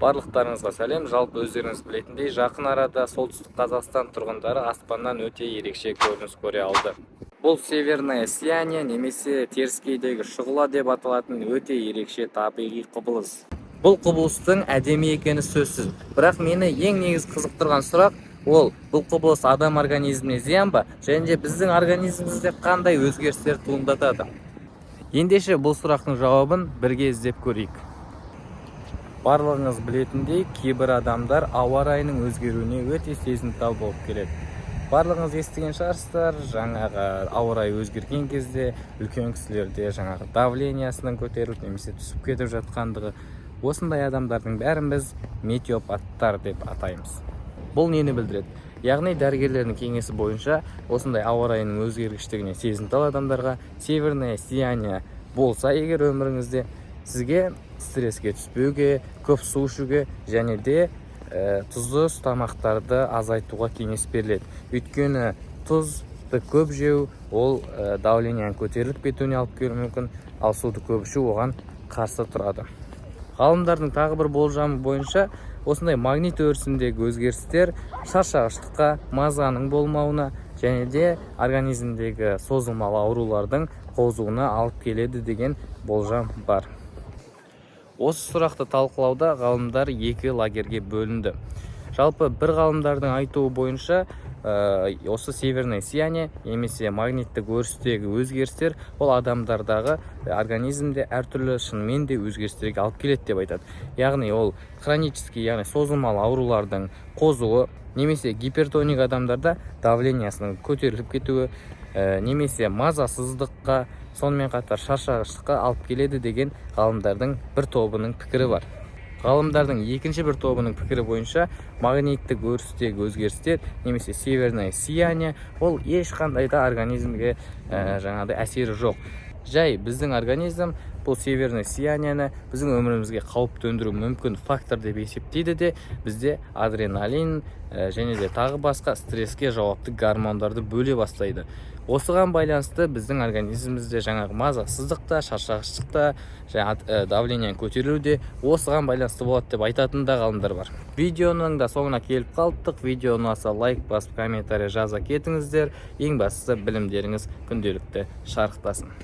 Барлықтарыңызға сәлем! Жалпы, өздеріңіз білетіндей, жақын арада Солтүстік Қазақстан тұрғындары аспаннан өте ерекше көрініс көре алды. Бұл северное сияние немесе теріскейдегі шұғыла деп аталатын өте ерекше табиғи құбылыс. Бұл құбылыстың әдемі екені сөзсіз, бірақ мені ең негізгі қызықтырған сұрақ ол: бұл құбылыс адам организміне зиян ба және де біздің организмімізде қандай өзгерістер туындатады? Ендеше, бұл сұрақтың жауабын бірге іздеп көрейік. Барлығыңыз білетіндей, кейбір адамдар ауа райының өзгеруіне өте сезімтал болып келеді. Барлығыңыз естіген шығарсыздар, жаңағы ауа райы өзгерген кезде үлкен кісілерде жаңағы давление сінің көтеріліп немесе түсіп кетіп жатқандығы. Осындай адамдардың бәрін біз метеопаттар деп атаймыз. Бұл нені білдіреді? Яғни дәрігерлердің кеңесі бойынша, осындай ауа райының өзгергіштігіне сезімтал адамдарға северное сияние болса егер өміріңізде, сізге стресске түспеуге, көп су ішуге және де тұзды тамақтарды азайтуға кеңес беріледі. Өйткені тұзды көп жеу ол давление ның көтеріліп кетуіне алып келуі мүмкін, ал суды көп ішу оған қарсы тұрады. Ғалымдардың тағы бір болжамы бойынша, осындай магнит өрісіндегі өзгерістер шаршағыштыққа, мазаның болмауына және де организмдегі созылмалы аурулардың қозуына алып келеді деген болжам бар. Осы сұрақты талқылауда ғалымдар екі лагерьге бөлінді. Жалпы, бір ғалымдардың айтуы бойынша, осы северное сияние немесе магниттік өрістегі өзгерістер ол адамдардағы организмде әртүрлі, шынымен де, өзгерістерге алып келеді деп айтады. Яғни ол хронический, яғни созылмалы аурулардың қозуы немесе гипертоник адамдарда давление сінің көтеріліп кетуі, немесе мазасыздыққа, сонымен қатар шаршағыштыққа алып келеді деген ғалымдардың бір тобының пікірі бар. Ғалымдардың екінші бір тобының пікірі бойынша, магниттік өрістегі өзгерістер немесе северное сияние ол ешқандай да организмге жаңағыдай әсері жоқ. Жай біздің организм бұл северное сияние ні біздің өмірімізге қауіп төндіруі мүмкін фактор деп есептейді де, бізде адреналин және де тағы басқа стресске жауапты гормондарды бөле бастайды. Осыған байланысты біздің организмімізде жаңағы мазасыздық та, шаршағыштық та және давление ні көтерілу де осыған байланысты болады деп айтатын да ғалымдар бар. Видеоның да соңына келіп қалдық. Видео ұнаса, лайк басып, комментарий жаза кетіңіздер. Ең бастысы, білімдеріңіз күнделікті шарықтасын.